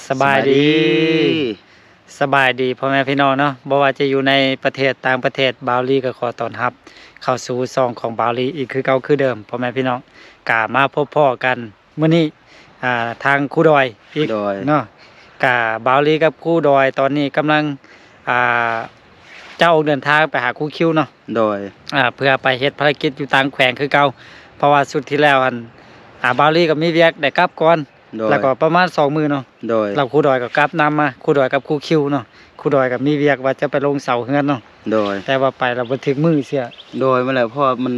ສະບາຍດີ ສະບາຍດີ ສະບາຍດີພໍ່ແມ່ພີ່ນ້ອງເນາະ, ບໍ່ວ່າຈະຢູ່ໃນປະເທດຕ່າງປະເທດ ບ່າວລີກໍຂໍຕ້ອນຮັບເຂົ້າສູ່ຊ່ອງຂອງບ່າວລີອີກຄືເກົ່າຄືເດີມ ພໍ່ແມ່ພີ່ນ້ອງ. ກະມາພົບພໍ້ກັນມື້ນີ້ ອ່າ ທາງຄູດອຍອີກ ໂດຍ ເນາະ. ກະບ່າວລີກັບຄູດອຍຕອນນີ້ກຳລັງ ອ່າ ຈະອອກເດີນທາງໄປຫາຄູຄິວເນາະ ໂດຍ ອ່າ ເພື່ອໄປເຮັດພາລະກິດຢູ່ຕ່າງແຂວງຄືເກົ່າ ເພາະວ່າຊຸດທີ່ແລ້ວຫັ້ນ ອ່າ ບ່າວລີກໍມີວຽກໄດ້ກັບກ່ອນ ໂດຍ ແລ້ວກໍປະມານສອງມື້ເນາະ ໂດຍ ແລ້ວຄູດອຍກໍກັບນຳມາ ຄູດອຍກັບຄູຄິວເນາະ. ຄູດອຍກໍມີວຽກວ່າຈະໄປລົງເສົາເຮືອນເນາະ ໂດຍ ແຕ່ວ່າໄປແລ້ວບໍ່ຖືກມື້ເສຍ ໂດຍ ແມ່ນແຫຼະ ເພາະວ່າມັນ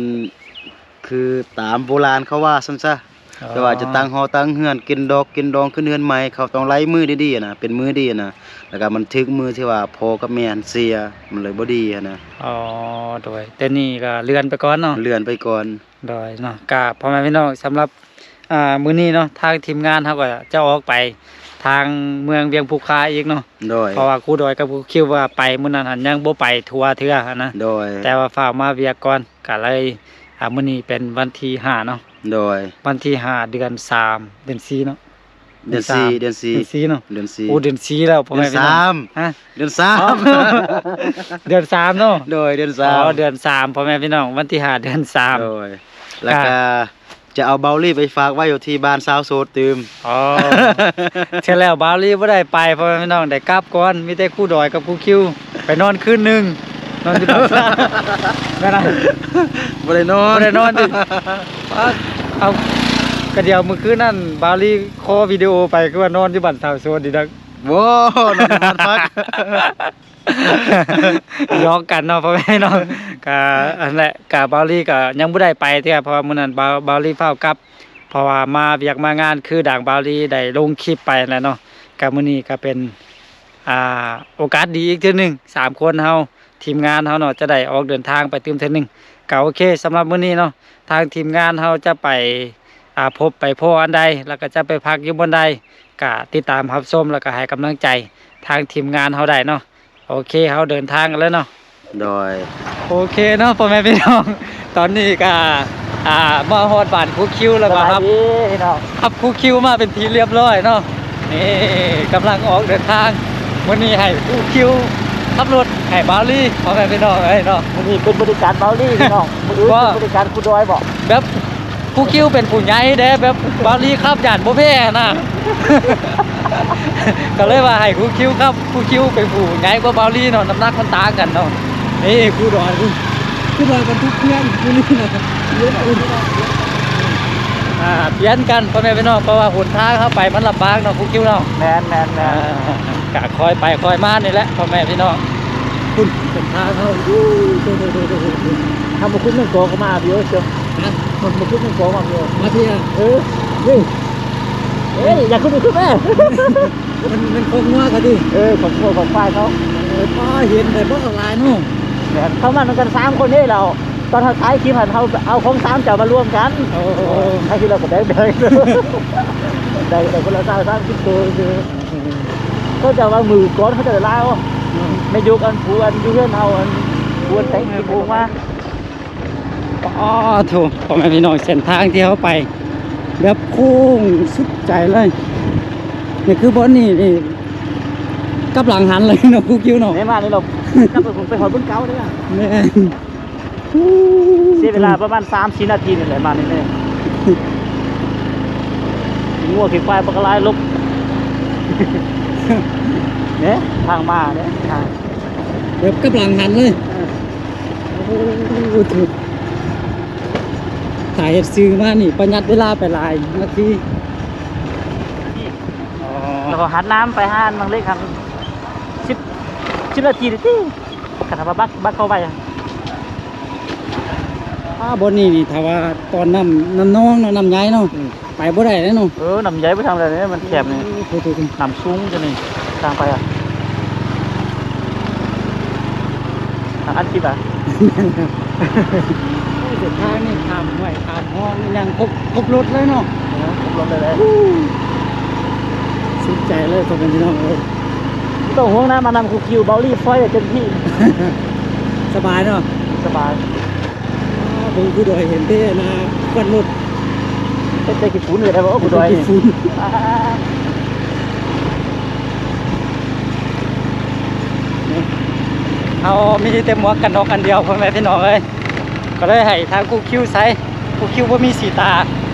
ຄືຕາມໂບລານເຂົາວ່າຊັ້ນຊະ ອໍ ແຕ່ວ່າຈະຕັ້ງຫໍຕັ້ງເຮືອນ ກິນດອກກິນດອງຂຶ້ນເຮືອນໃໝ່ ເຂົາຕ້ອງໄລ່ມື້ດີໆນະ ເປັນມື້ດີນະ ແລ້ວກໍມັນຖືກມື້ທີ່ວ່າພໍ່ກັບແມ່ຫັ້ນເສຍ ມັນເລີຍບໍ່ດີຫັ້ນນະ. ອໍ ໂດຍ ແຕ່ນີ້ກໍເລື່ອນໄປກ່ອນເນາະ ເລື່ອນໄປກ່ອນ ໂດຍເນາະ. ກະພໍ່ແມ່ພີ່ນ້ອງ ສຳລັບ ອ່າ ມື້ນີ້ເນາະ ທາງທີມງານເຮົາກໍຈະອອກໄປທາງເມືອງວຽງພູຄາອີກເນາະ ໂດຍ ເພາະວ່າຄູດອຍກັບຄູຄິວວ່າໄປມື້ນັ້ນຫັ້ນຍັງບໍ່ໄປທົ່ວເທື່ອຫັ້ນນະ ໂດຍ ແຕ່ວ່າຟ້າວມາວຽກກ່ອນ ກະເລີຍ ອ່າ ມື້ນີ້ເປັນວັນທີຫ້າເນາະ ໂດຍ ວັນທີຫ້າ ເດືອນສາມ ເດືອນສີ່ເນາະ ເດືອນສີ່ ເດືອນສີ່ ເດືອນສີ່ເນາະ ເດືອນສີ່ ໂອ້ ເດືອນສີ່ແລ້ວ ເດືອນສາມ ຮະ ເດືອນສາມ ອໍ ເດືອນສາມເນາະ ໂດຍ ເດືອນສາມ ອໍ ເດືອນສາມ ພໍ່ແມ່ພີ່ນ້ອງ ວັນທີຫ້າ ເດືອນສາມ ໂດຍ ແລ້ວກະ ກະ ຈະເອົາບ່າວລີໄປຝາກໄວ້ຢູ່ທີ່ບ້ານຊາວໂສດຕື່ມ. ອໍ ເທື່ອແລ້ວບ່າວລີບໍ່ໄດ້ໄປ ພໍ່ແມ່ພີ່ນ້ອງ ໄດ້ກັບກ່ອນ ມີແຕ່ຄູດອຍກັບຄູຄິວໄປນອນຄືນໜຶ່ງ ນອນຢູ່ບ້ານຊາວ ແມ່ນນະ ບໍ່ໄດ້ນອນ ບໍ່ໄດ້ນອນຕິ. ເອົາ ກະດຽວມື້ຄືນນັ້ນບ່າວລີຂໍວິດີໂອໄປ ຄືວ່ານອນຢູ່ບ້ານຊາວໂສດດີດອກ ບໍ່ ນອນຢູ່ບ້ານພັກ. ຢອກກັນເນາະ ພໍ່ແມ່ເນາະ ກະອັນແຫຼະ ກະບ່າວລີກະຍັງບໍ່ໄດ້ໄປເທື່ອ ເພາະວ່າມື້ນັ້ນບ່າວ ບ່າວລີຟ້າວກັບ ເພາະວ່າມາວຽກມາງານ ຄືດັ່ງບ່າວລີໄດ້ລົງຄລິບໄປຫັ້ນແຫຼະເນາະ. ກະມື້ນີ້ກະເປັນ ອ່າ ໂອກາດດີອີກເທື່ອໜຶ່ງ ສາມຄົນເຮົາ ທີມງານເຮົາເນາະ ຈະໄດ້ອອກເດີນທາງໄປຕື່ມເທື່ອໜຶ່ງ. ກະໂອເຄ ສຳລັບມື້ນີ້ເນາະ ທາງທີມງານເຮົາຈະໄປ ອ່າ ພົບໄປພໍ້ອັນໃດ ແລ້ວກະຈະໄປພັກຢູ່ບ່ອນໃດ ກະຕິດຕາມຮັບຊົມ ແລ້ວກະໃຫ້ກຳລັງໃຈທາງທີມງານເຮົາໄດ້ເນາະ. ໂອເຄ ເຮົາເດີນທາງກັນເລີຍເນາະ. ໂດຍ ໂອເຄເນາະ ພໍ່ແມ່ພີ່ນ້ອງ ຕອນນີ້ກະ ອ່າ ມາຮອດບ້ານຄູຄິວ ແລ້ວກະຮັບ ສະບາຍດີພີ່ນ້ອງ ຮັບຄູຄິວມາເປັນທີ່ລຽບຮ້ອຍເນາະ. ນີ້ກຳລັງອອກເດີນທາງ ມື້ນີ້ໃຫ້ຄູຄິວຂັບລົດໃຫ້ບ່າວລີ ພໍ່ແມ່ພີ່ນ້ອງເອີຍເນາະ. ມື້ນີ້ເປັນບໍລິການບ່າວລີພີ່ນ້ອງ ມື້ອື່ນເປັນບໍລິການຄູດອຍບໍ ແບບ ຄູຄິວເປັນຜູ້ໃຫຍ່ເດ້ ແບບບ່າວລີຂັບຢ້ານບໍ່ແພ້ນະ ກໍເລີຍວ່າໃຫ້ຄູຄິວຂັບ ຄູຄິວເປັນຜູ້ໃຫຍ່ກວ່າບ່າວລີເນາະ ນ້ຳໜັກມັນຕ່າງກັນເນາະ. ນີ້ຄູດອຍ ຄູດອຍບັນທຸກເຄື່ອງຢູ່ນີ້ນະ ອ່າ ປ່ຽນກັນ ພໍ່ແມ່ພີ່ນ້ອງ ເພາະວ່າຫົນທາງເຮົາໄປມັນລຳບາກເນາະ ຄູຄິວເນາະ. ແມ່ນໆໆ ອ່າ ກະຄ່ອຍໄປຄ່ອຍມານີ້ແຫຼະ ພໍ່ແມ່ພີ່ນ້ອງ. ພຸ້ນເປັນທາງເຮົາ ທຳມາຄຸດແມ່ງກອງກໍມາພີ່ເອີຍ ຮະ ທຳມາຄຸດແມ່ງກອງມາພີ່ເອີຍ ມາພີ່ອະ ເອີ ນີ້ ເອີຍ ຢາກຂຶ້ນ ຂຶ້ນແມ່ ມັນ ມັນຄອກງົວກະຕິ ເອີ ຂອງງົວຂອງຄວາຍເຂົາ ເອີ ປ້າ ເຫັນໄດ້ບໍ່ຫຼາຍເນາະ. ແມ່ນ ເຂົ້າມານຳກັນສາມຄົນເດ້ລາວ ຕອນເຮົາຖ່າຍຄລິບຫັ້ນ ເຮົາເອົາຂອງສາມເຈົ້າມາລວມກັນ ໂອ້ ໃຫ້ທີ່ລາວກໍແບ່ງ ແບ່ງ ໄດ້ ໄດ້ຄົນລະຊາວສາມສິບໂຕຊື່ ເຂົາເຈົ້າວ່າມື້ກ່ອນເຂົາເຈົ້າໄດ້ຫຼາຍ ອືມ ແມ່ຍົກອັນຜູ້ອັນຢູ່ເຮືອນເຮົາ ອັນຜູ້ອັນແຕ່ງກິນໂອງມາ. ອໍໂທ້ ພໍ່ແມ່ພີ່ນ້ອງ ເສັ້ນທາງທີ່ເຮົາໄປແບບໂຄ້ງສຸດໃຈເລີຍ ນີ້ຄືບ່ອນນີ້ນີ້ ກັບຫຼັງຫັນເລີຍເນາະ ຄູຄິວເນາະ. ແມ່ນວ່ານີ້ເຮົາກັບໄປພຸ້ນ ໄປຮອດບ່ອນເກົ່າເດ້ລະ ແມ່ນ. ເສຍເວລາປະມານສາມສີ່ນາທີນີ້ແຫຼະ ມານີ້ເດ້ ງົວຂີ້ຄວາຍບັກຫຼາຍຫຼົບ ເດ້ ທາງມາເດ້ ທາງ ແບບກັບຫຼັງຫັນເລີຍ ເອີ ໂອ້ ຖືກ ຖ້າເຮັດຊື່ມານີ້ປະຢັດເວລາໄປຫຼາຍນາທີ ອໍ ແລ້ວກໍຫັນນ້ຳໄປຫານາງເລັກຫັ້ນ ສິບ ສິບນາທີຕິ ຄັນວ່າບັກ ບັກເຂົ້າໄປ ອ່າ ບ່ອນນີ້ນີ້ ຖ້າວ່າຕອນນ້ຳ ນ້ຳນອງເນາະ ນ້ຳໃຫຍ່ເນາະ ອືມ ໄປບໍ່ໄດ້ເດ້ເນາະ. ເອີ ນ້ຳໃຫຍ່ໄປທາງໃດເດ້ ມັນແຄບນີ້ ໂອ້ ນ້ຳສູງຈັ່ງນີ້ ທາງໄປອະ ທາງອັດຄລິບອະ ໂອ້ຍ ເສັ້ນທາງນີ້ຂ້າມຫ້ວຍ ຂ້າມຮ່ອງ ອີ່ຫຍັງຄົບ ຄົບລົດເລີຍເນາະ ເອີ ຄົບລົດເລີຍແຫຼະ ສຸດໃຈເລີຍ ພໍ່ແມ່ພີ່ນ້ອງເອີຍ. ບໍ່ຕ້ອງຫ່ວງນະ ມານຳຄູຄິວ ເບົາລີຟອຍໄດ້ເຕັມທີ່ ສະບາຍເນາະ ສະບາຍ. ອໍ ເບິ່ງພູດອຍເຫັນແຕ່ໜ້າຄວັນລົດ ເປັນແຕ່ຂີ້ຝຸ່ນກໍໄດ້ບໍ່ ພູດອຍນີ້ ຂີ້ຝຸ່ນ ອ່າ ເຮົາມີແຕ່ໝວກກັນນັອກອັນດຽວ ພໍ່ແມ່ພີ່ນ້ອງເອີຍ ກໍເລີຍໃຫ້ທາງຄູຄິວໃສ່ ຄູຄິວບໍ່ມີສີຕາ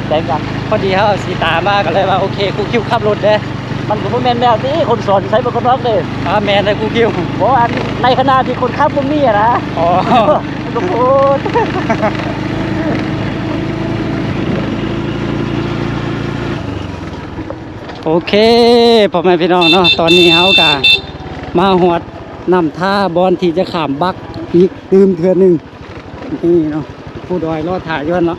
ແຕ່ງກັນ ພໍດີເຮົາເອົາສີຕາມາ ກໍເລີຍວ່າ ໂອເຄ ຄູຄິວຂັບລົດເດ້. ມັນກໍບໍ່ແມ່ນແນວທີ່ຄົນສອນໃສ່ໝວກກັນນັອກເດ້. ອ່າ ແມ່ນເດ້ຄູຄິວ. ບໍ່ ອັນໃນຂະນະທີ່ຄົນຂັບບໍ່ມີຫັ້ນນະ. ອໍ ມັນກໍໂພດ. ໂອເຄ ພໍ່ແມ່ພີ່ນ້ອງເນາະ ຕອນນີ້ເຮົາກະມາຮອດນ້ຳທາ ບ່ອນທີ່ຈະຂ້າມບັກອີກຕື່ມເທື່ອໜຶ່ງ. ນີ້ເນາະ ພູດອຍລໍຖ້າຢູ່ຫັ້ນເນາະ.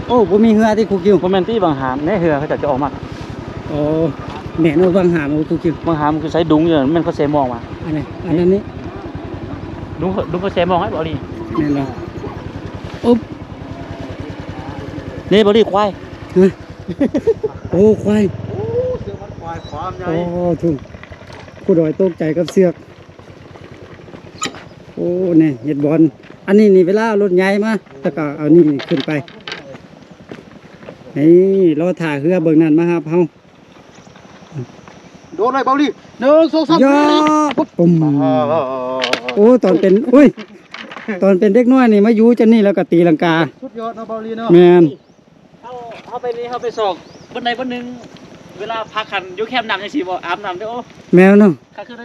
ໂອ້ ບໍ່ມີເຮືອຕິຄູຄິວ? ບໍ່ແມ່ນຕິ ບາງຫາມແນ່ ເຮືອເຂົາເຈົ້າຈະອອກມາ. ໂອ້ ແມ່ນເນາະ ບາງຫາມ ໂອ້ ຄູຄິວ ບາງຫາມຄືໃສ່ດຸງຢູ່ ແມ່ນເຂົາແຊ່ມອງວ່າ ອັນນີ້ ອັນນັ້ນນີ້ ດຸງ ດຸງເຂົາແຊ່ມອງໃຫ້ບໍ່ນີ້. ແມ່ນບໍ່? ໂອ້ ນີ້ບໍ່ນີ້ຄວາຍ. ຮະ? ໂອ້ ຄວາຍ ໂອ້ ເຊືອກມັນຄວາຍຄວາມໃຫຍ່. ໂອ້ ທຸກ ຄູດອຍຕົກໃຈກັບເຊືອກ. ໂອ້ ແນ່ ເຮັດບ່ອນ ອັນນີ້ນີ້ ເວລາເອົາລົດໃຫຍ່ມາ ແລ້ວກໍເອົານີ້ຂຶ້ນໄປ. ນີ້ ລໍຖ້າເຮືອເບິ່ງນັ້ນມາຮັບເຮົາ. ໂດດເລີຍເບົາລີ ໜຶ່ງ ສອງ ສາມ ຢາ ປຸ້ມ. ອ່າ ໂອ້ ຕອນເປັນ ອຸ້ຍ ຕອນເປັນເດັກນ້ອຍນີ້ ມາຢູ່ຈັ່ງນີ້ ແລ້ວກໍຕີລັງກາ. ສຸດຍອດເນາະ ເບົາລີເນາະ. ແມ່ນ. ເຮົາ ເຮົາໄປນີ້ ເຮົາໄປຊອກບ່ອນໃດບ່ອນໜຶ່ງ ເວລາພັກຫັ້ນ ຢູ່ແຄມນ້ຳຈັ່ງຊີ້ບໍ່ ອາບນ້ຳເດີ້. ໂອ້ ແມ່ນເນາະ ຄັກຄືໃດ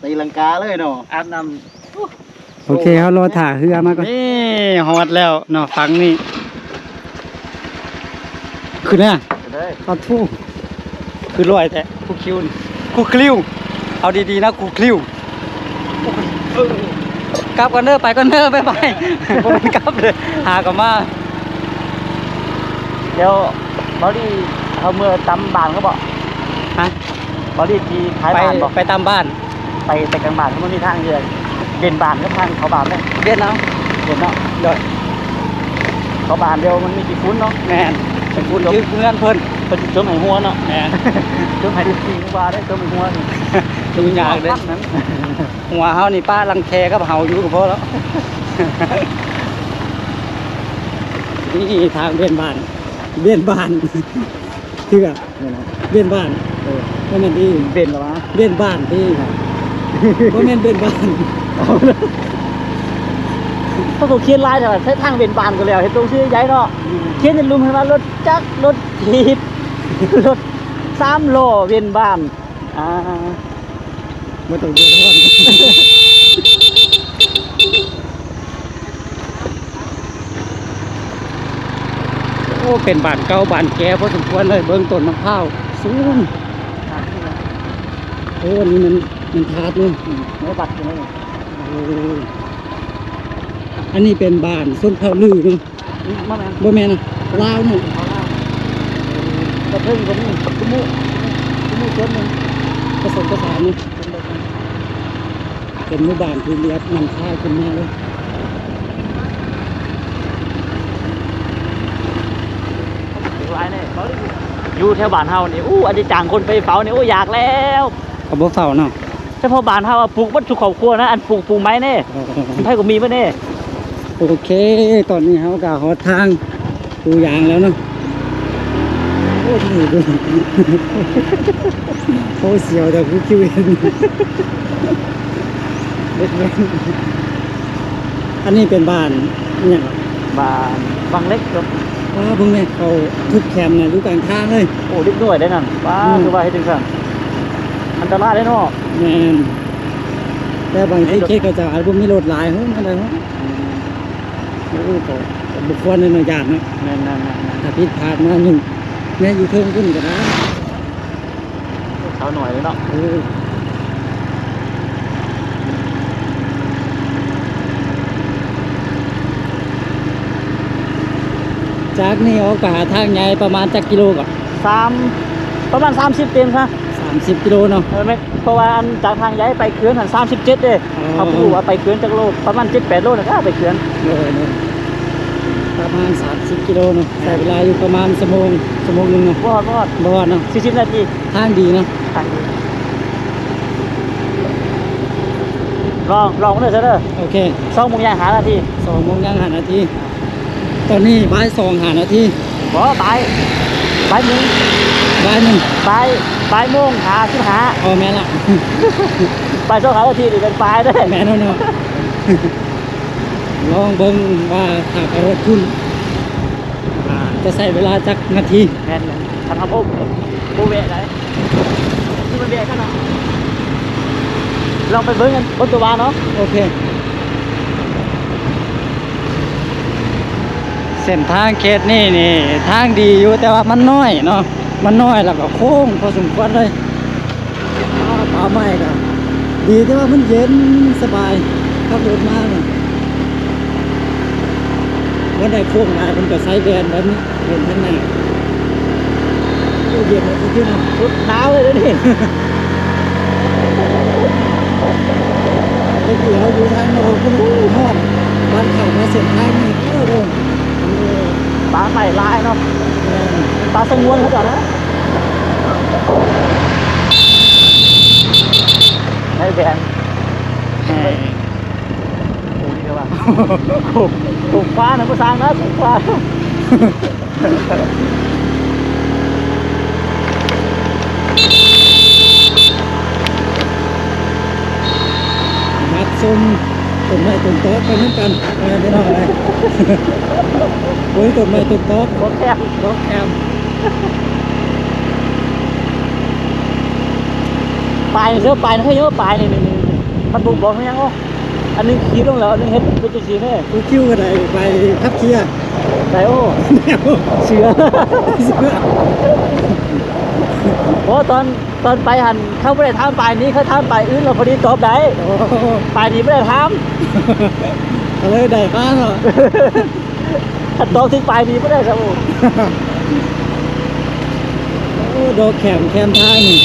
ຕີລັງກາເລີຍເນາະ ອາບນ້ຳ. ໂອ້ ໂອເຄ ເຮົາລໍຖ້າເຮືອມາກ່ອນ. ນີ້ ຮອດແລ້ວເນາະ ຝັ່ງນີ້ ຂຶ້ນແລ້ວ. ປາໂທ້ ຄືລອຍແທ້ ຄູຄິວນີ້ ຄູຄິວ ເອົາດີໆນະ ຄູຄິວ. ກັບກ່ອນເດີ ໄປກ່ອນເດີ ບາຍບາຍ. ບໍ່ແມ່ນກັບເດີ ຫາກໍມາ. ດຽວເບົາລີ ເຮົາເມືອຕາມບ້ານເຂົາບໍ? ຮະ? ເບົາລີຊິຂາຍບ້ານບໍ? ໄປຕາມບ້ານ ໄປ ໄປກາງບ້ານ ມັນມີທາງເດີຍວ ເດັ່ນບ້ານກັບທາງເຂົ້າບ້ານເດ້. ເດັ່ນເອົາ ເດັ່ນເນາະ. ໂດຍ ເຂົ້າບ້ານດຽວມັນມີຂີ້ຝຸ່ນເນາະ. ແມ່ນ ຂີ້ຝຸ່ນຄືເຮືອນເພິ່ນ ເພິ່ນຊິຈົມໃຫ້ຫົວເນາະ. ແມ່ນ ຈົມໃຫ້ໄດ້ສີ່ຫົວເດ້ ຈົມໃຫ້ຫົວນີ້ ຈຸຍາກເດ້. ຫົວເຮົານີ້ປະລັງແຄກັບເຮົາຢູ່ກໍພໍແລ້ວ. ນີ້ທາງເບນບ້ານ ເບນບ້ານ ເທື່ອ ແມ່ນຫຍັງ? ເບນບ້ານ. ເອີ ບໍ່ແມ່ນອີ່ ເບນລະວະ ເບນບ້ານຕິ. ບໍ່ແມ່ນເບນບ້ານ. ເຂົາກໍຂຽນຫຼາຍແທ້ ໃຊ້ທາງເບນບ້ານກໍແລ້ວ ເຮັດຕົງຊື່ໃຫຍ່ເນາະ. ອືມ ຂຽນໃນລຸ່ມໃຫ້ວ່າລົດຈັກ ລົດຖີບ ລົດສາມລໍ້ເບນບ້ານ. ອ່າ ບໍ່ຕ້ອງເດືອດຮ້ອນ. ໂອ້ ເປັນບ້ານເກົ່າບ້ານແກ່ພໍສົມຄວນເລີຍ. ເບິ່ງຕົ້ນໝາກພ້າວສູງ. ໂອ້ ອັນນີ້ມັນ ມັນທາດເນາະ. ອືມ ໃນວັດຢູ່ນີ້. ໂອ້ ອັນນີ້ເປັນບ້ານຊົນເຜົ່າລືເນາະ. ອືມ ບໍ່ແມ່ນ ບໍ່ແມ່ນນະ ລາວເນາະ. ເຂົາລາວ ກະເທິງກໍມີ ຄຸມຸ ຄຸມຸຊົນໜຶ່ງ ປະສົມປະສານເນາະ. ເປັນໝູ່ບ້ານທີ່ລຽບນ້ຳທາຂຶ້ນມາເລີຍ. ຢູ່ແຖວບ້ານເຮົານີ້ ອູ້ ອັນຈະຈ້າງຄົນໄປເຝົ້ານີ້ ໂອ້ ຢາກແລ້ວ. ເຂົາບໍ່ເຝົ້າເນາະ. ສະເພາະບ້ານເຮົາອະ ປູກເບິດທຸກຄອບຄົວນະ ອັນປູກ ປູກໄມ້ເດ້. ອໍ ໃຜກໍມີເບິດເດ້. ໂອເຄ ຕອນນີ້ເຮົາກໍຮອດທາງປູຢາງແລ້ວເນາະ. ໂອ້ ໂອ້ ສຽວແຕ່ຜູ້ຄິວເຫັນ. ອັນນີ້ເປັນບ້ານອີ່ຫຍັງ? ບ້ານວັງເຫຼັກເນາະ. ວ້າ ເບິ່ງແມ່ ເຂົາທຸບແຄມນະ ຢູ່ກາງທາງເລີຍ. ໂອ້ ເດັກນ້ອຍໄດ໋ນັ້ນ. ວ້າ ອືມ ຄືວ່າເຮັດຈັ່ງຊັ້ນ ອັນຕະລາຍເດ້ເນາະ. ແມ່ນ ແຕ່ບາງທີເຂດເຂົາເຈົ້າອາດບໍ່ມີລົດຫຼາຍ ເຮີ້ຍ ມັນໄດ້ເນາະ. ອືມ ໂອ້ ກໍ ກໍບໍ່ຄວນເນາະ ຢ້ານເນາະ. ແມ່ນໆໆໆ ຖ້າຜິດພາດມາຫຍຸ້ງ ແມ່ນຢູ່ເທິງພຸ້ນກໍໄດ້. ເຂົາໜ້ອຍເນາະ. ເອີ ຈາກນີ້ອອກໄປຫາທາງໃຫຍ່ປະມານຈັກກິໂລກໍ? ສາມ ປະມານສາມສິບເຕັມຊະ. ສາມສິບກິໂລເນາະ. ເອີ ແມ່ນ ເພາະວ່າອັນຈາກທາງໃຫຍ່ໄປເຂື່ອນຫັ້ນສາມສິບເຈັດເດ້. ອໍ ເຮົາບໍ່ຮູ້ວ່າໄປເຂື່ອນຈັກໂລ ປະມານເຈັດແປດໂລນີ້ລະໄປເຂື່ອນ. ໂດຍໆ ປະມານສາມສິບກິໂລເນາະ. ແມ່ນ ໃຊ້ເວລາຢູ່ປະມານຊົ່ວໂມງ ຊົ່ວໂມງໜຶ່ງເນາະ. ບໍ່ຮອດ ບໍ່ຮອດ ບໍ່ຮອດເນາະ. ສີ່ສິບນາທີ. ທາງດີເນາະ ທາງດີ. ລອງ ລອງເດີ ເດີ. ໂອເຄ ສອງໂມງຍ່າງຫ້ານາທີ. ສອງໂມງຍ່າງຫ້ານາທີ. ຕອນນີ້ບ່າຍສອງຫ້ານາທີ. ບໍ່ ບ່າຍ ບ່າຍໜຶ່ງ. ບ່າຍໜຶ່ງ ບ່າຍ ບ່າຍໂມງຫ້າສິບຫ້າ. ເອີ ແມ່ນລະ ບ່າຍສອງ ເສົາອາທິດນີ້ເປັນບ່າຍເດ້. ແມ່ນແລ້ວເນາະ ລອງເບິ່ງວ່າຖ້າໄປຮອດພຸ້ນ ອ່າ ຈະໃຊ້ເວລາຈັກນາທີ. ແມ່ນໆ ຄັນເຮົາບໍ່ ບໍ່ແວະໃດ ຄືມັນແວະກັນເນາະ. ລອງໄປເບິ່ງກັນບົນຕົວວາເນາະ. ໂອເຄ ເສັ້ນທາງເຂດນີ້ນີ້ ທາງດີຢູ່ ແຕ່ວ່າມັນນ້ອຍເນາະ ມັນນ້ອຍ ແລ້ວກໍໂຄ້ງພໍສົມຄວນເລີຍ. ອ່າ ປ່າໄມ້ກໍດີ ແຕ່ວ່າມັນເຢັນສະບາຍ ຂັບລົດມານີ້ ມັນໄດ້ໂຄ້ງຫຼາຍ ເພິ່ນກໍໃຊ້ແບນແບບນີ້ ເຫັນທາງໜ້າ. ໂອ້ ເຢັນເນາະ ຄືເນາະ ອົດໜາວເລີຍເດ້ນີ້. ແຕ່ກີ້ເຮົາຢູ່ທາງນອກ ໂອ້ ຮ້ອນ ບາດເຂົ້າມາເສັ້ນທາງນີ້ ໂອ້ ໂດນ ເອີ ປ່າໄມ້ຫຼາຍເນາະ. ແມ່ນ ປ່າສະຫງວນເຂົາເຈົ້ານະ. ໃນແບນ ເອີ ໂອ້ ນີ້ກໍວ່າ ໂອ້ ໂອ້ ຂວານະ ບໍ່ສ້າງນະ ຂວາ. ຮັບຊົມຕົ້ນໄມ້ຕົ້ນຕອກໄປນຳກັນ ພໍ່ແມ່ພີ່ນ້ອງເອີຍ. ໂອ້ຍ ຕົ້ນໄມ້ຕົ້ນຕອກ ບໍ່ແຄມ ບໍ່ແຄມ. ປາຍນີ້ເດີ ປາຍນີ້ ເຮີ້ຍ ປາຍນີ້ ນີ້ ນີ້ ມັນບົ່ງບອກຫຍັງເນາະ. ອັນໜຶ່ງຂີດລົງແລ້ວ ອັນໜຶ່ງເຮັດເປັນຈັ່ງຊີ້ແດ່. ຄູຄິວກໍໄດ້ໃບຂັບຂີ່ ໄດ້. ໂອ້ ເຊື່ອ ເຊື່ອ. ໂອ້ ຕອນ ຕອນໄປຫັ້ນ ເຂົາບໍ່ໄດ້ຖາມປ້າຍນີ້ ເຂົາຖາມປ້າຍອື່ນ ແລ້ວພໍດີຕອບໄດ້. ໂອ້ ປ້າຍນີ້ບໍ່ໄດ້ຖາມ ກໍເລີຍໄດ້ມາເນາະ. ຄັນຕອບຖືກປ້າຍນີ້ບໍ່ໄດ້ຊະ. ໂອ້ ໂອ້ ດອກແຄມ ແຄມທາງນີ້.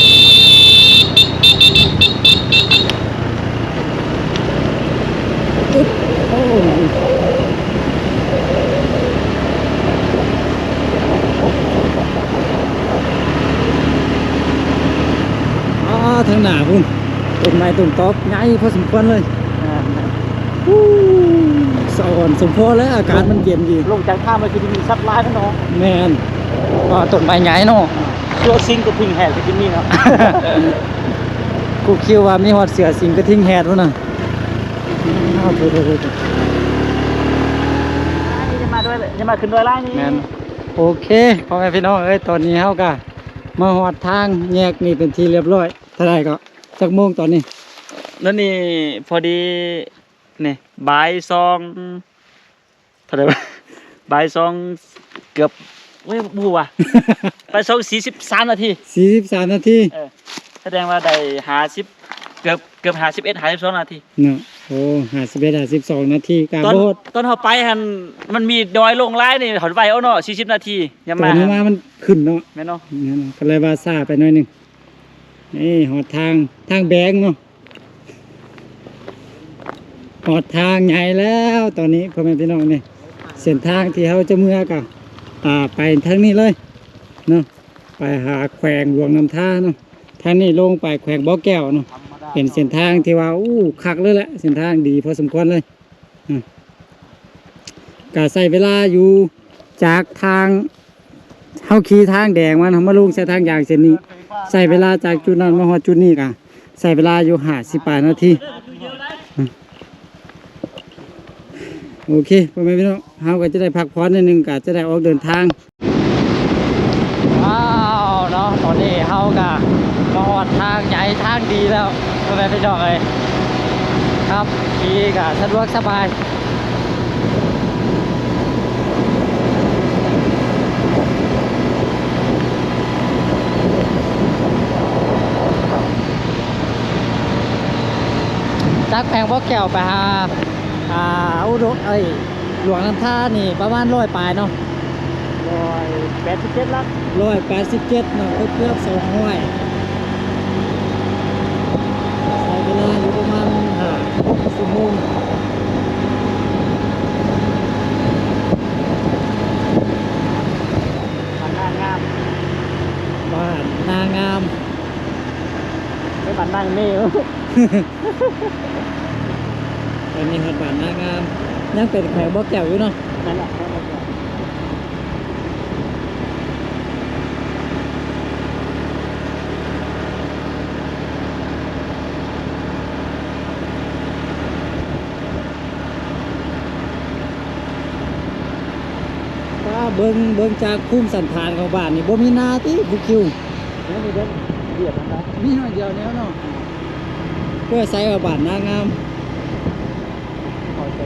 ອຶບ ໂອ້ ອາ ທາງໜ້າພຸ້ນ ຕົ້ນໄມ້ຕົ້ນຕອກໃຫຍ່ພໍສົມຄວນເລີຍ. ແມ່ນໆ ອູ້ ສະອອນສົມພໍແລ້ວ ອາກາດມັນເຢັນດີ. ລົງຈາກທາງມາຊິໄດ້ມີສັດຫຼາຍເນາະ. ແມ່ນ ວ່າຕົ້ນໄມ້ໃຫຍ່ເນາະ. ເສື້ອສິງກະທິ່ງແຮດກໍຊິມີເນາະ. ກູຄິດວ່າມີຮອດເສື້ອສິງກະທິ່ງແຮດພຸ້ນນະ. ອ້າວ ໂທດໆ ຢ່າມາດ້ວຍ ຢ່າມາຂຶ້ນດ້ວຍຫຼາຍນີ້. ແມ່ນ ໂອເຄ ພໍ່ແມ່ພີ່ນ້ອງເອີຍ ຕອນນີ້ເຮົາກະມາຮອດທາງແຍກນີ້ເປັນທີ່ລຽບຮ້ອຍ. ເທົ່າໃດກໍ ຈັກໂມງຕອນນີ້? ຕອນນີ້ພໍດີນີ້ ບ່າຍສອງ ເທົ່າໃດວະ? ບ່າຍສອງເກືອບ ໂອ້ຍ ບໍ່ຮູ້ວ່າ ບ່າຍສອງສີ່ສິບສາມນາທີ. ສີ່ສິບສາມນາທີ ເອີ ສະແດງວ່າໄດ້ຫ້າສິບ ເກືອບ ເກືອບຫ້າສິບເອັດ ຫ້າສິບສອງນາທີເນາະ. ໂອ້ ຫ້າສິບເອັດ ຫ້າສິບສອງນາທີ ກະບໍ່ຮອດ. ຕອນເຮົາໄປຫັ້ນ ມັນມີດອຍລົງຫຼາຍນີ້ ເຮົາໄວເອົາເນາະ ສີ່ສິບນາທີ. ຍາມມາ ຕອນເຮົາມາມັນຂຶ້ນເນາະ. ແມ່ນເນາະ ແມ່ນເນາະ ກໍເລີຍວ່າຊ້າໄປໜ້ອຍໜຶ່ງ. ນີ້ຮອດທາງ ທາງແບງເນາະ. ຮອດທາງໃຫຍ່ແລ້ວຕອນນີ້ ພໍ່ແມ່ພີ່ນ້ອງ. ນີ້ເສັ້ນທາງທີ່ເຮົາຈະເມືອກະ ອ່າ ໄປທາງນີ້ເລີຍເນາະ ໄປຫາແຂວງຫຼວງນ້ຳທາເນາະ. ທາງນີ້ລົງໄປແຂວງບໍ່ແກ້ວເນາະ. ເປັນເສັ້ນທາງທີ່ວ່າ ໂອ້ ຄັກເລີຍແຫຼະ ເສັ້ນທາງດີພໍສົມຄວນເລີຍ. ອາ ກະໃຊ້ເວລາຢູ່ ຈາກທາງ ເຮົາຂີ່ທາງແດງມາເນາະ ມາລົງໃສ່ທາງຢາງເສັ້ນນີ້ ໃຊ້ເວລາຈາກຈຸດນັ້ນມາຮອດຈຸດນີ້ກະໃຊ້ເວລາຢູ່ຫ້າສິບປາຍນາທີ. ໂອເຄ ພໍ່ແມ່ພີ່ນ້ອງ ເຮົາກໍຈະໄດ້ພັກຜ່ອນໜ້ອຍໜຶ່ງ ກໍຈະໄດ້ອອກເດີນທາງ. ວ້າວເນາະ ຕອນນີ້ເຮົາກະມາຮອດທາງໃຫຍ່ທາງດີແລ້ວ ພໍ່ແມ່ພີ່ນ້ອງເອີຍ. ຂັບຂີ່ກະສະດວກສະບາຍ. ຈາກແຂວງບໍ່ແກ້ວໄປຫາ ອ່າ ອຸດົມ ເອີຍ ຫຼວງນ້ຳທານີ້ປະມານຮ້ອຍປາຍເນາະ. ຮ້ອຍແປດສິບເຈັດຫຼັກ ຮ້ອຍແປດສິບເຈັດເນາະ ເກືອບໆສອງຮ້ອຍ. ໃຊ້ເວລາຢູ່ປະມານຫ້າຫົກຊົ່ວໂມງ. ບ້ານນາງາມ ບ້ານນາງາມ ໄປບ້ານນາງເມວ. ຕອນນີ້ຮອດບ້ານນາງາມ ຍັງເປັນແຂວງບໍ່ແກ້ວຢູ່ເນາະ. ນັ້ນແຫຼະ ແຂວງບໍ່ແກ້ວ. ເບິ່ງ ເບິ່ງຈາກພູມສັນຖານຂອງບ້ານນີ້ ບໍ່ມີນາຕິຄູຄິວ? ຍັງມີເດີ ວຽກຫັ້ນນະ ມີໜ້ອຍດຽວແນວເນາະ. ເພື່ອໃສ່ວ່າບ້ານນາງາມ ເຂົ້າໃຈ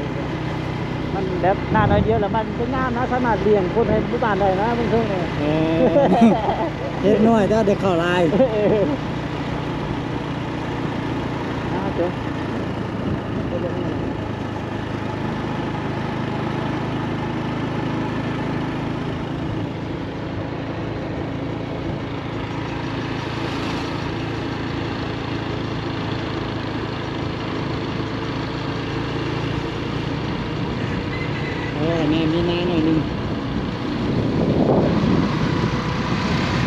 ມັນແບບນາໜ້ອຍດຽວ ແລ້ວມັນເປັນນານະ ສາມາດລ້ຽງຄົນໃຫ້ໝູ່ບ້ານໄດ້ນະ ເບິ່ງເທິງນີ້. ເອີ ເຮັດໜ້ອຍແຕ່ໄດ້ເຂົ້າຫຼາຍ. ເອີ ນາຕົວ ໂອ້ ແມ່ນມີນາໜ້ອຍໜຶ່ງ.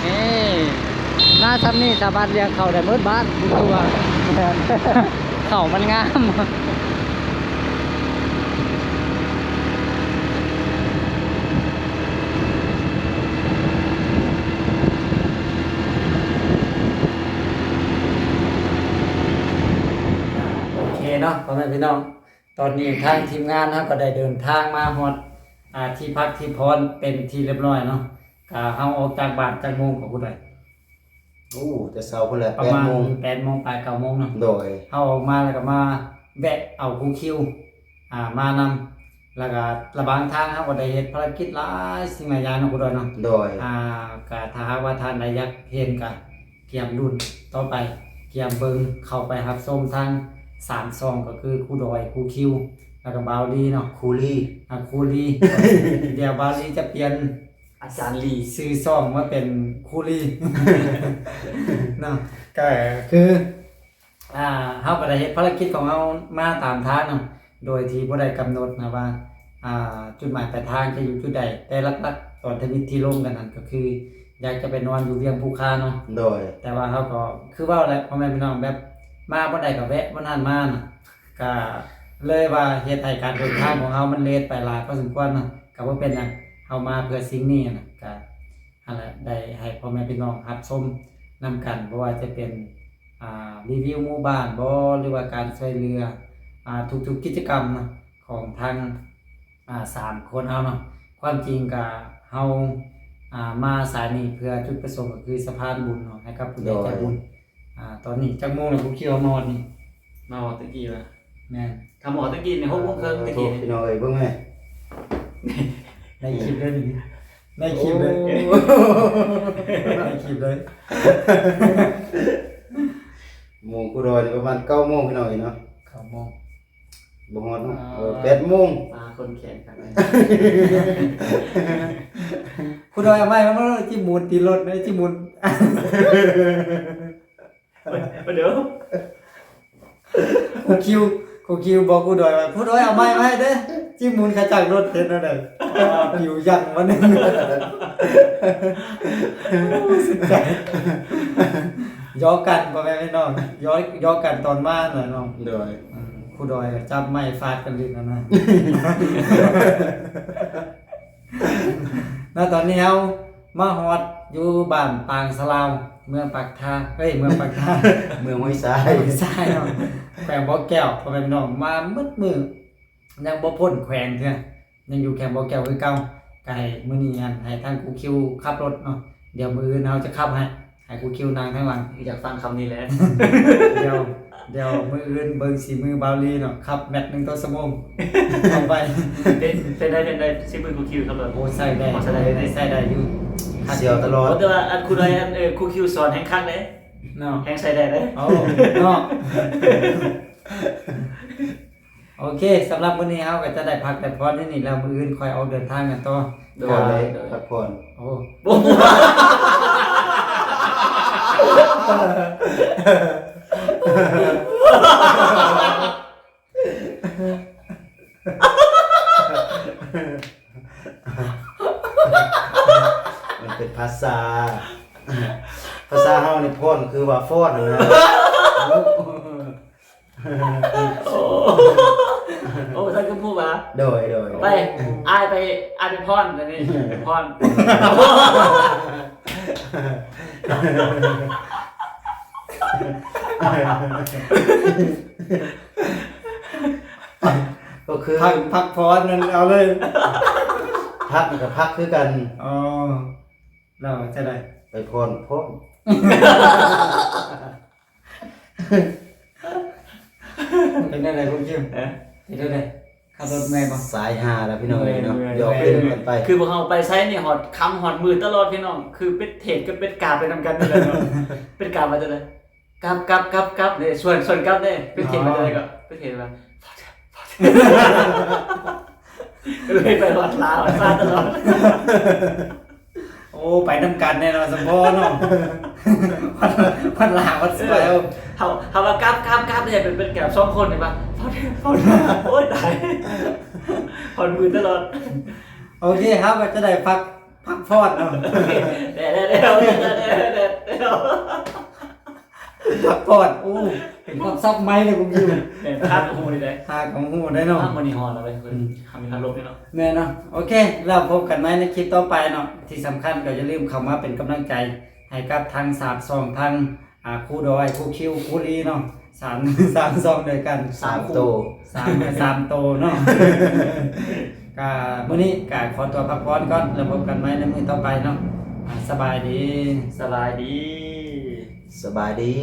ນີ້ ນາຊ່ຳນີ້ສາມາດລ້ຽງເຂົ້າໄດ້ໝົດບ້ານ ຄືວ່າ ແມ່ນ ເຂົ້າມັນງາມ. ໂອເຄເນາະ ພໍ່ແມ່ພີ່ນ້ອງ ຕອນນີ້ທາງທີມງານເຮົາກໍໄດ້ເດີນທາງມາຮອດ ອ່າ ທີ່ພັກທີ່ພອນເປັນທີ່ລຽບຮ້ອຍເນາະ. ກະເຮົາອອກຈາກບ້ານຈັກໂມງກໍຜູ້ໃດ? ໂອ້ ແຕ່ເຊົ້າພຸ້ນແຫຼະ ປະມານແປດໂມງ ແປດໂມງປາຍ ເກົ້າໂມງເນາະ. ໂດຍ ເຮົາອອກມາແລ້ວກໍມາແວະເອົາຄູຄິວ ອ່າ ມານຳ ແລ້ວກໍລະຫວ່າງທາງເຮົາກໍໄດ້ເຮັດພາລະກິດຫຼາຍສິ່ງຫຼາຍຢ່າງເນາະ ຄູດອຍເນາະ. ໂດຍ ອ່າ ກໍຖ້າຫາກວ່າທ່ານໃດຢາກເຫັນກໍກຽມລຸ້ນຕໍ່ໄປ ກຽມເບິ່ງ ເຂົ້າໄປຮັບຊົມທາງສາມຊ່ອງ ກໍຄືຄູດອຍ ຄູຄິວ ແລ້ວກໍບ່າວລີເນາະ ຄູລີ ອ່າ ຄູລີ. ດຽວບ່າວລີຈະປ່ຽນ ອາຈານລີ ຊື່ຊ່ອງມາເປັນຄູລີເນາະ. ກໍຄື ອ່າ ເຮົາກໍໄດ້ເຮັດພາລະກິດຂອງເຮົາມາຕາມທາງເນາະ ໂດຍທີ່ບໍ່ໄດ້ກຳນົດນະວ່າ ອ່າ ຈຸດໝາຍປາຍທາງຈະຢູ່ຈຸດໃດ ແຕ່ຫຼັກໆຕອນທຳອິດທີ່ລົມກັນນັ້ນ ກໍຄືຢາກຈະໄປນອນຢູ່ວຽງພູຄາເນາະ. ໂດຍ ແຕ່ວ່າເຮົາກໍຄືເວົ້າແຫຼະ ພໍ່ແມ່ພີ່ນ້ອງ ແບບມາບ່ອນໃດກໍແວະບ່ອນນັ້ນມານະ. ກະເລີຍວ່າເຮັດໃຫ້ການເດີນທາງຂອງເຮົາມັນເລດໄປຫຼາຍພໍສົມຄວນເນາະ. ກະບໍ່ເປັນຫຍັງ ເຮົາມາເພື່ອສິ່ງນີ້ນະ. ກະຫັ້ນແຫຼະ ໄດ້ໃຫ້ພໍ່ແມ່ພີ່ນ້ອງຮັບຊົມນຳກັນ ບໍ່ວ່າຈະເປັນ ອ່າ ຣີວິວໝູ່ບ້ານບໍ ຫຼືວ່າການຊ່ວຍເຫຼືອ ອ່າ ທຸກໆກິດຈະກຳເນາະ ຂອງທາງ ອ່າ ສາມຄົນເຮົາເນາະ. ຄວາມຈິງກະເຮົາ ອ່າ ມາສາຍນີ້ເພື່ອຈຸດປະສົງກໍຄືສະພານບຸນເນາະ ໃຫ້ກັບຜູ້ໃຫຍ່ໃຈບຸນ. ໂດຍ ອ່າ ຕອນນີ້ຈັກໂມງແລ້ວ ຄູຄິວ ເຮົາມາຮອດນີ້? ມາຮອດຕະກີ້ວະ? ແມ່ນ ຖ້າມາຮອດຕະກີ້ນີ້ ຫົກໂມງເຄິ່ງຕະກີ້ນີ້. ພີ່ນ້ອງເອີຍ ເບິ່ງແມ່ ໃນຄລິບເລີຍນີ້ ໃນຄລິບເລີຍ ໂອ້ ໃນຄລິບເລີຍ. ໝູ່ຄູດອຍນີ້ປະມານເກົ້າໂມງ ພີ່ນ້ອງເອີຍເນາະ. ເກົ້າໂມງ ບໍ່ຮອດເນາະ. ອ່າ ເອີ ແປດໂມງ ອ່າ ຄົນແຂງກັນ. ຄູດອຍເອົາໄມ້ມາໂລດ ຈິໝູນຕີລົດເດ້ ຈິໝູນ. ມາເດີ ຄູຄິວ ຄູຄິວບອກຄູດອຍວ່າ ຄູດອຍເອົາໄມ້ມາໃຫ້ເດີ້ ຈິໝູນຂະຈັກລົດເຮັດແນວໃດ ປິວຍັງມາໜຶ່ງ. ສຸດໃຈ ຢອກກັນ ພໍ່ແມ່ພີ່ນ້ອງ ຢອກ ຢອກກັນຕອນມານະເນາະ. ໂດຍ ອືມ ຄູດອຍກໍຈັບໄມ້ຟາດກັນຫຼິ້ນນັ້ນນະ. ເນາະ ຕອນນີ້ເຮົາມາຮອດຢູ່ບ້ານປາງສະລາວ ເມືອງປາກທາ ເອີຍ ເມືອງປາກທາ ເມືອງຫ້ວຍຊາຍ ຫ້ວຍຊາຍເນາະ ແຂວງບໍ່ແກ້ວ ພໍ່ແມ່ພີ່ນ້ອງ. ມາໝົດມື້ ຍັງບໍ່ພົ້ນແຂວງເທື່ອ ຍັງຢູ່ແຂວງບໍ່ແກ້ວຄືເກົ່າ. ກະໃຫ້ມື້ນີ້ຫັ້ນ ໃຫ້ທາງຄູຄິວຂັບລົດເນາະ ດຽວມື້ອື່ນເຮົາຈະຂັບໃຫ້ ໃຫ້ຄູຄິວນັ່ງທາງຫຼັງ. ຢາກຟັງຄຳນີ້ແຫຼະ. ດຽວ ດຽວມື້ອື່ນເບິ່ງສີມືບ່າວລີເນາະ ຂັບແມັດໜຶ່ງຕໍ່ຊົ່ວໂມງ ເຂົ້າໄປ. ເປັນ ເປັນໄດ້ ເປັນໄດ້ ສີມືຄູຄິວຂັບລົດ. ໂອ້ ໃຊ້ໄດ້ ໃຊ້ໄດ້ ໃຊ້ໄດ້ຢູ່ ສຽວຕະຫຼອດ. ແຕ່ວ່າອັນຄູດອຍ ອັນ ເອີ ຄູຄິວສອນແຮງຄັກເດ້ເນາະ ແຮງໃຊ້ໄດ້ເດ້. ໂອ້ ເນາະ. ໂອເຄ ສຳລັບມື້ນີ້ເຮົາກໍຈະໄດ້ພັກໄດ້ຜ່ອນຢູ່ນີ້ແລ້ວ ມື້ອື່ນຄ່ອຍອອກເດີນທາງກັນຕໍ່. ໂດຍ ກໍ ໂດຍ ພັກຜ່ອນ. ໂອ້ ມັນເປັນພາສາ ພາສາເຮົານີ້ ຜ່ອນ ຄືວ່າຟ້ອນຫັ້ນນະ. ໂອ້ ໂອ້ ທ່ານກໍຮູ້ວ່າ ໂດຍ ໂດຍ ໄປ ອ້າຍໄປ ອ້າຍໄປຜ່ອນ ອັນນີ້ໄປຜ່ອນ. ກໍຄື ພັກ ພັກຜ່ອນນັ້ນເອົາເລີຍ. ພັກມັນກໍພັກຄືກັນ. ອໍ ແລ້ວຈັ່ງໃດ? ໄປຜ່ອນພ້ອມ. ເປັນແນວໃດຄຸນຄິມ? ເອີ ເປັນແນວໃດ? ຂັບລົດເມື່ອຍບໍ່? ສາຍຫ້າແລ້ວພີ່ນ້ອງເອີຍເນາະ. ເມື່ອຍ ຫຍອກເຫຼັ້ນກັນໄປ. ຄືພວກເຮົາໄປໃສນີ້ ຮອດຄ່ຳຮອດມືຕະຫຼອດພີ່ນ້ອງ. ຄືເປັນເທດກັບເປັນກາໄປນຳກັນນີ້ແຫຼະເນາະ. ເປັນກາວ່າຈັ່ງໃດ? ກັບ ກັບ ກັບ ກັບເດ້. ຊວນ ຊວນກັບເດ້. ເປັນເທດວ່າຈັ່ງໃດກໍ? ເປັນເທດວ່າ ເລີຍໄປຮອດລາວຊະຕະຫຼອດ. ໂອ້ ໄປນຳກັນແນ່ເນາະ ສຳພໍເນາະ. ວັດ ວັດລາວ ວັດສວຍ. ເອີ ເຮົາ ເຮົາວ່າກັບ ກັບ ກັບເດ້ ເປັນ ເປັນແກບສອງຄົນນີ້ວ່າ ໂອ້ຍ ຕາຍ ຜ່ອນມືຕະຫຼອດ. ໂອເຄ ເຮົາກໍຈະໄດ້ພັກ ພັກຜ່ອນເນາະ. ແດ່ ແດ່ ແດ່ ແດ່ ແດ່ ແດ່ ແດ່. ພັກຜ່ອນ ໂອ້ ເປັນຄວາມສັບໃໝ່ເລີຍ ຜົມຢູ່. ແມ່ນ ພາກຂອງຮູ້ນີ້ໄດ໋ ພາກຂອງຮູ້ໄດ໋ເນາະ. ອ່າ ມື້ນີ້ຮ້ອນແລ້ວເວີຍ ອືມ ເຮົາມີພັດລົມເດ້ເນາະ. ແມ່ນເນາະ. ໂອເຄ ແລ້ວພົບກັນໃໝ່ໃນຄລິບຕໍ່ໄປເນາະ. ທີ່ສຳຄັນກໍຢ່າລືມເຂົ້າມາເປັນກຳລັງໃຈໃຫ້ກັບທັງສາມຊ່ອງ ທັງ ອ່າ ຄູດອຍ ຄູຄິວ ຄູລີເນາະ. ສາມ ສາມຊ່ອງດ້ວຍກັນ ສາມໂຕ ສາມ ສາມໂຕເນາະ. ກະມື້ນີ້ກະຂໍຕົວພັກຜ່ອນກ່ອນ ແລ້ວພົບກັນໃໝ່ໃນມື້ຕໍ່ໄປເນາະ. ອ່າ ສະບາຍດີ ສະບາຍດີ ສະບາຍດີ.